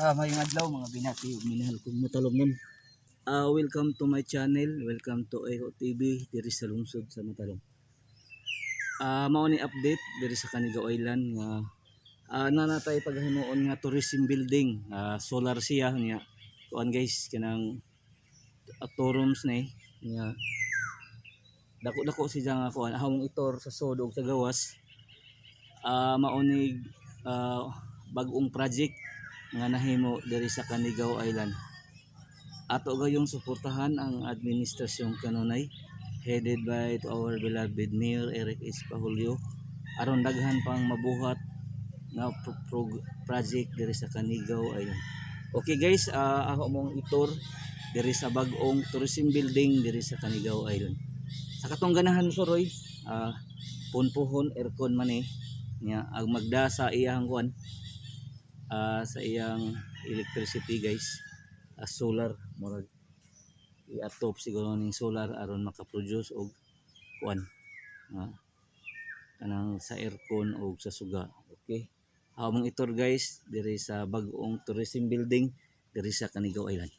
Mayong adlaw, mga binati ug minahal kong matalomnon. Welcome to my channel. Welcome to Echo TV diri sa lungsod sa Matalom. Mao ni update diri sa Canigao Island nga nanatay paghimuon nga tourism building. Solar siya niya. Kuan guys, kanang two rooms na eh. Niya dako-dako siya nga kuan ahong itor sa sod ug sa gawas. Mao ni bag-ong project nga nahimo diri sa Canigao Island. Ato gayong suportahan ang administrasyong kanunay headed by to our beloved Mayor Eric S. Pahulyo aron daghan pang mabuhat nga project diri sa Canigao Island. Okay guys, ako mong itur diri sa bag-ong tourism building diri sa Canigao Island. Sa katong ganahan suroy, punpuhon aircon man eh nya ang magda sa iyang kuan, sa iyang electricity guys, solar, murag i-atop siguro ning solar aron makaproduce og kuan kanang sa aircon o sa suga. Okay, among itur guys diri sa bag-ong tourism building diri sa Canigao Island.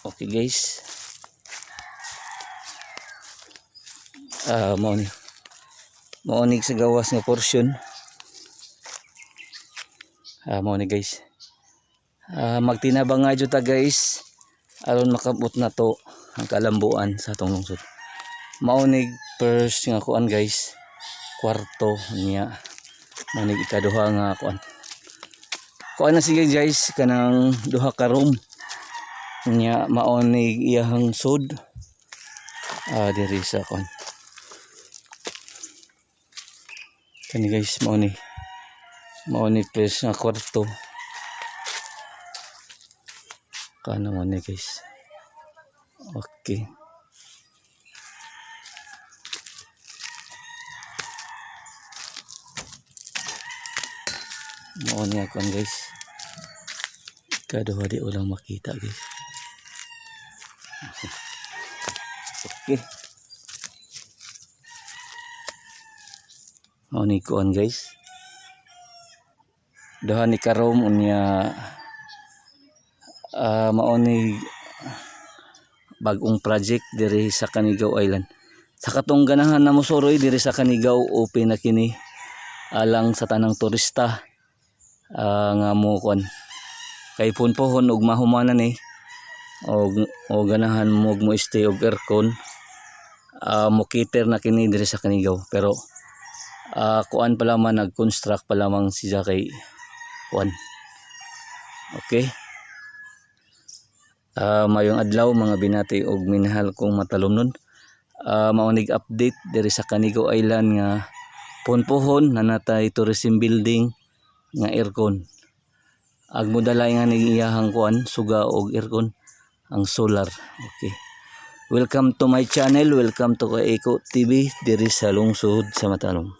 Okay guys, mao ni sa gawas nga portion. Mao ni guys. Magtinabang nga jud ta guys aron makabot na to ang kalambuan sa atong lungsod. Mao ni first nga kuan guys, kwarto niya. Mao ni ikaduha nga kuan. Kuan na sige guys, kanang duha ka room niya, mao ni iyahang sud diri sa kuan. Kani guys, mao ni first nga kwarto. Kana mo ni guys. Okay. Mao ni kuan guys. Kaduha di ulang makita guys. Okay. Mao ni kuan guys. Duha ni ka room unya, mao ni bag-ong project diri sa Canigao Island. Sa katong ganahan na mosuroy diri sa Canigao, open na kini alang sa tanang turista nga mo kuan kay punpohon og mahumanan ni og o ganahan mo og mo stay og aircon, mo cater na kini diri sa Canigao, pero kuan pa lamang, nag-construct pa lamang siya kay kuan. Okay. Mayong adlaw, mga binati og minahal kong matalomnon. Mao nig update diri sa Canigao Island nga punpuhon na natay tourism building nga aircon. Ag modalay nga ning iyahang kuan suga og aircon ang solar. Okay. Welcome to my channel. Welcome to Kaeko TV diri sa lungsod sa Matalom.